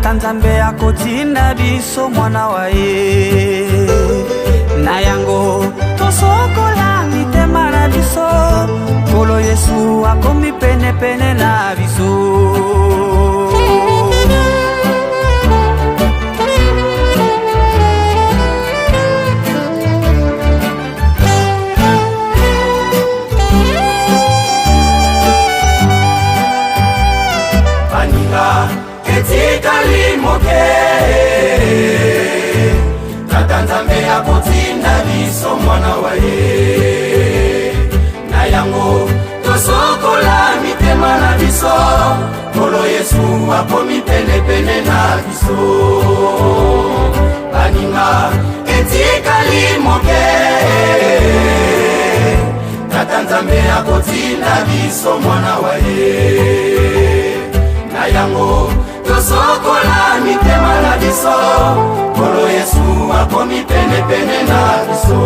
Tata Nzambe akotinda biso mwana wa ye. Na yango tosokola mitema na biso, Nkolo Yesu akomi penepene na biso. Baninga, etikali moke, Tata Nzambe akotinda biso mwana wa ye. Na yango tosokola mitema na biso, Nkolo Yesu akomi penepene na biso. Baninga, etikali moke, Tata Nzambe akotinda biso mwana wa ye. Na yango tosokola mitema na biso, Nkolo Yesu akomi penepene na biso.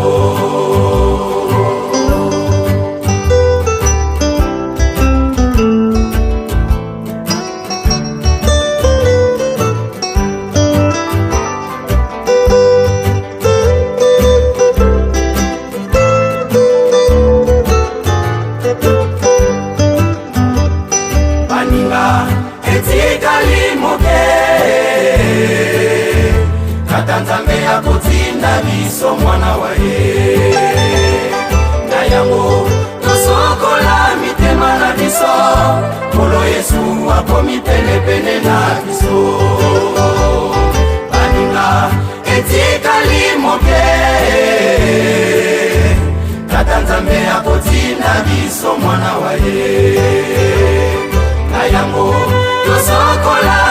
Baninga, etikali moke, Tata Nzambe akotinda biso mwana wa ye. Na yango tosokola mitema na biso, Nkolo Yesu akomi penepene na biso. Baninga, etikali moke, Tata Nzambe akotinda biso mwana wa ye. Na yango tosokola